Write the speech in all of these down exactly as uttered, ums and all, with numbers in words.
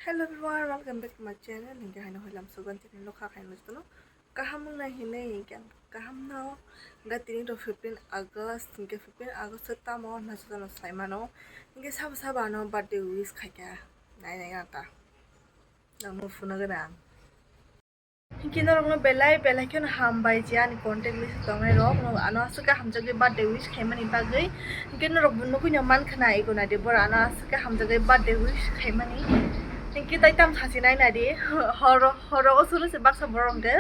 Hello everyone, welcome back to my channel. Hinkhe haino hoi lam sugan tini lokha khaino jotono kaham wngna hinwi hinkhe ang kaham no. Hinkhe tini to fifteen August, hinkhe fifteen August tamo hwnna jotono saimano. Hinkhe sabo sabo ano birthday wish khaikha nai nai ta. Nangno phunugwi ang. Hinkhe norokno belai belai kheno hambai je ani contact list tongnai rok, ano aswk khe hamjakgwi birthday wish khaimani bagwi. Hinkhe norok bo nugwino mankha na ego naidi boro ano aswk khe hamjakgwi birthday wish khaimani. Hinkhe tai tam sachi nai naidi horo horo o suru se baksa borok hinkhe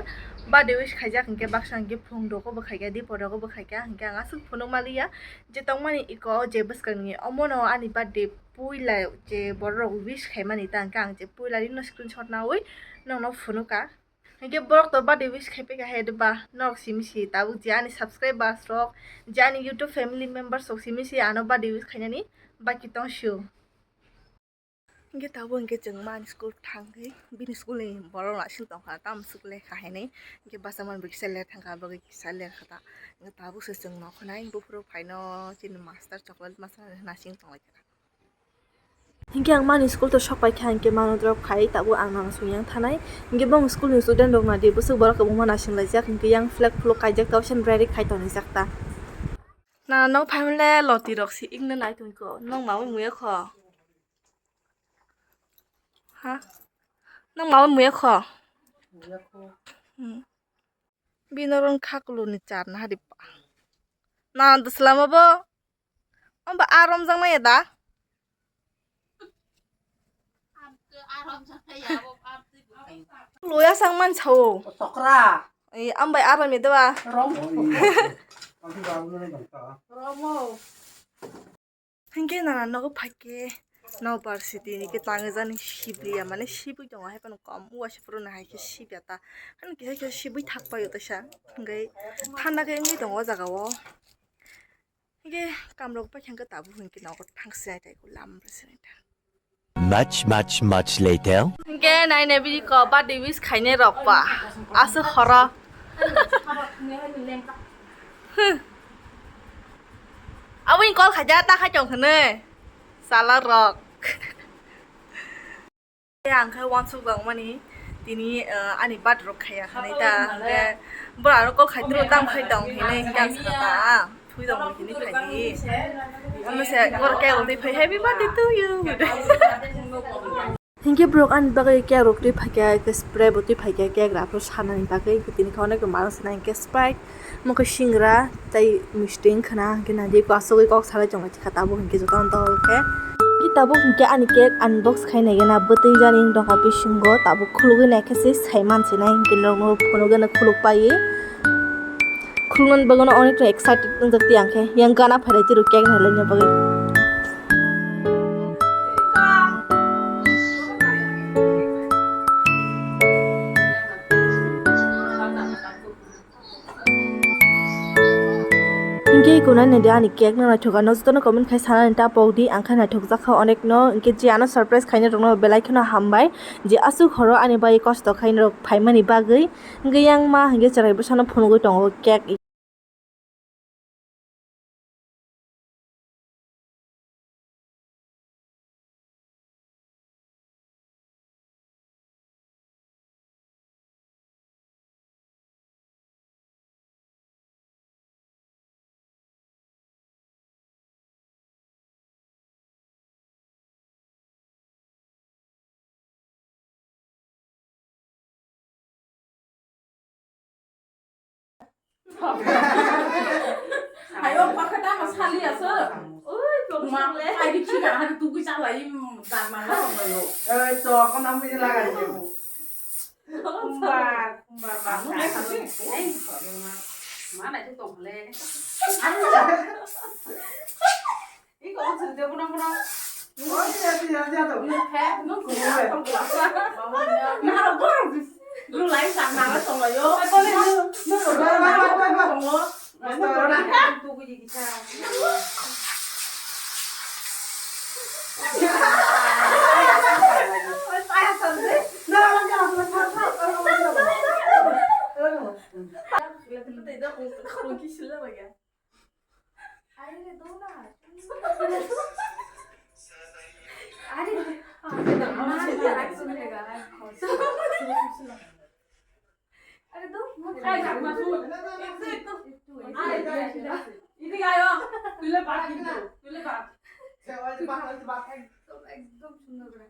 birthday wish khaijak hinkhe baksa hinkhe phung rogo bo khaikha dipor rogo bo khaikha hinkhe ang aswk phunuk maliya je tongmani eko je bwskangni omono ani birthday puila je borok wish khaimani ta hinkhe ang je puila rino screenshot nawi nokno phunukha. Hinkhe borok to birthday wish khai peka he ba norok simi si tabuk je ani subscribers rok je ani YouTube family members rok simi si ano birthday wish khainani baki tong sio. Hinkhe tabuk hinkhe chwng mani school thangwi bini school ni borok no aswk tongkha tam swk lekha hinwi hinkhe basa mani bo kisa ler thangkha bagwi kisa ler kha ta hinkhe tabuk se chwng nokho nai buphuru phaino chini master chocolate masa nasing tonglaikha. Hinkhe ang mani school to sok paikha hinkhe mano drop khai tabuk ang nang sung yang thanai hinkhe bong school ni student rok nadi bwswk borok kwbangma nasing laijak hinkhe yang flag phuluk kaijak tau sen ready khai tonijak ta. Na nang phaimle loti rok si ikna nai tongko nang mawi muya kho. Ha? Nang mawi muya kho. Hmm. Bino rong kha kuluni char na hari pa. Na dusla ma bo. Amba arom jang na ya da. Loya sang man sao. Tokra. Eh, ambai arom ya da ba. Rom. Romo. Hinkhe nana nogo phaikhe no varsity ni khe tangwi jani sibliya mane sibwi tongo haiphano kom uaisa phuru no haikhe sibya ta hani kisa kisa sibwi thak paio teisa hinkhe thanda khe wngwi tongo o jaga o hinkhe kamrok paikha hinkhe tabuk hinkhe nogo thang sinai taiku lam sinai ta. Much, much, much later. Hinkhe naina bini ko birthday wish khainai rok ba aswk horo. Aboni call khaida ta khai tong khne. Sala rok. Ang khai wansuk tong mani tini ani birthday rok khaiya khanai ta. Hinkhe bora aro call khai tro tam khai tong hinai hinkhe ang sakha ta. Thui tong hinai khai di. Ano se bora cake rok twi phai happy birthday to you. Hinkhe borok ani bagwi cake rok twi phaikha, spray bo twi phaikha, cake rok sanani bagwi tini khe onek manwi sanai hinkhe Sprite, omo khe singra tei misti wngkha na hinkhe naidi asugwi kok salai tonglaikha tabuk hinkhe jotono dol khe. Hinkhe tabuk hinkhe ani cake unbox khai naigena bwtwi jani wng tongkha bisingo tabuk khulugwi naikhe se saiman sinai hinkhe norokno phunugwi khuluk pai. Khulumani bagwino onek excited wngjak tiyang khe yang gana phailai tiro cake nailai bagwi. Hinkhe iko nai naidi ani cake no naithok ano jotono comment khai sanani ta pokdi ang khe naithok jakha onek no hinkhe je ano surprise khaina rokno belai kheno hambai je aswk horo ani bai kosto khaina rok phaimani bagwi. Hinkhe yang ma hinkhe chwrai bwsano phunugwi tongo cake. Ayo, pakha tamo sali aso. Ui, ma, ai di chira, hari tugui chalai, dan mana tonglayo. Eh, chok, kau nampi lagan. Kumbar, kumbar, bang. Eh, ma, ma, nai tu tong le. Iko, sir, dia puna, puna. Oh, iya, iya, iya, tuh. He, nung kuya, nung kuya. Nah, bor. Bro, lain sang nang tong yo. Bye, bye, bye, bye. Tongo. Bye, bye, bye. Tunggu di kita. Saya sendiri. Nah, jangan, jangan, jangan, jangan. Lihat, lihat, lihat, aku, aku kisah lagi. Are, do na. Are, अरे तो, अरे, ढाकना खोल। इधर आयो। तुले बात की तो, तुले बात। একদম, একদম সুন্দর করে।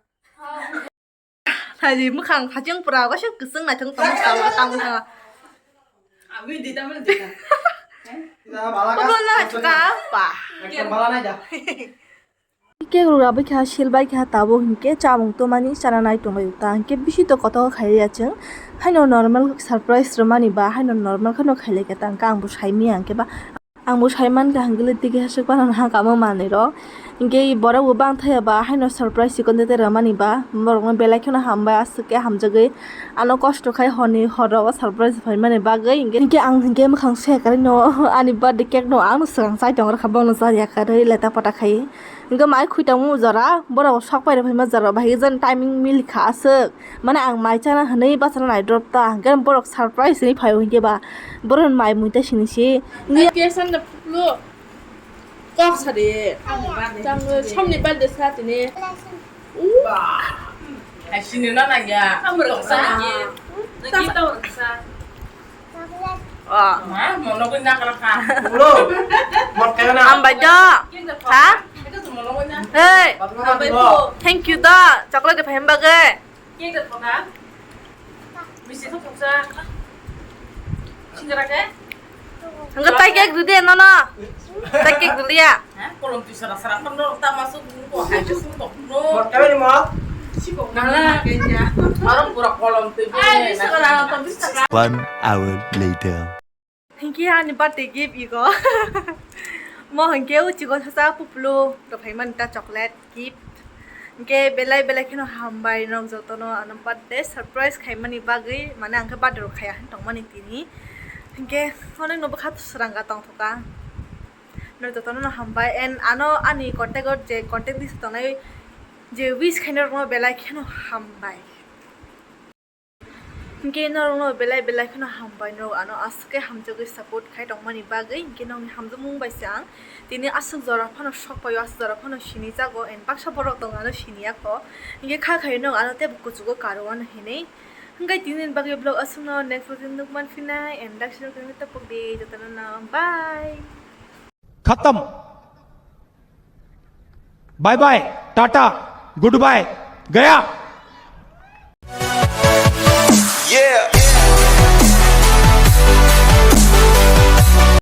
Haji mwkhang haching pura kaisa kwchwng naithok tongma tamo tamo ha. Ami di tamo di. Bala ka. Bala ka pa. Ekdom bala nai da. Cake rok rabai kha, sil bai kha, tabuk hinkhe chamung tongmani chana nai tonglaio ta, hinkhe bisi to kotor khai ya chwng. Haino normal surprise rwmani ba, haino normal kheno khailai kha ta, hinkhe ang bo sai manya hinkhe ba, ang bo sai mankha, hinkhe le tigi hasik phano nahakamo manwi rok. Hinkhe borok bo bangthaya ba, haino surprise chikon tete rwmani ba, borokno belai kheno hambai, aswk khe hamjagwi ano kosto khai horni hor rogo surprise phaimani bagwi. Hinkhe, hinkhe ang hinkhe mwkhang soya karwi no ani birthday cake no ang no swkang chai tong rwkha, bono cha ya karwi leta pota khai. Hinkhe mai khwi tongmung jora, borok sok pai rw phaima jora, bahai jani timing mili kha aswk. Mane ang mai chana hwnwi bachana nai drop ta, hinkhe borok surprise hinwi phaio hinkhe ba, borok mai mui ta sini si. Hinkhe kesan da phuklo, kok sa de, tang samni birthday sa tini. Hai sini na nang ya, amrok sa. Nagi tawrok sa. Ah. Ma, mono ko na kara kha. Ulo. Mot kaya na. Hambai do. Ha? Hey. Hambai do. Thank you do. Chocolate de phaim bagwi. Cake de thoka. Misi to thoksa. Singara ke? Hangga tai cake ridi no no. Tai cake ridi ya. Kolom twi sara sara kono ta masuk ko hai ko sum to no. Mot kaya ni mot. Nala kenya. Arong pura kolom twi. Ai, bisa kala to bisa kala. One hour later. Hinkhe ani birthday gift igo. Mo hinkhe o chikon sasa pupulu to phaimani ta chocolate gift. Hinkhe belai belai kheno hambai nok jotono ano birthday surprise khaimani bagwi, mane ang khe birthday rok khaiya hin tongmani tini. Hinkhe onek no bwkha swranga tongthoka. No jotono no hambai and ano ani contact o je contact list tongnai je wish khainai rokno belai kheno hambai. Hinkhe norokno belai belai kheno hambai, norok ano aswk khe hamjagwi support khai tongmani bagwi. Hinkhe nokni hamjakmung bai se ang tini aswk jora phano sok paio, aswk jora phano sini jago and baksa borok tongo ano sini ya kho. Hinkhe kha khai no ano teibo kuchugo karo ano hinwi. Hinkhe tini ni bagwi vlog aswkno, next vlog nukman phinai and daksino khe tapok di jotono no bye. खत्म। Bye bye, tata, goodbye, गया। Yeah.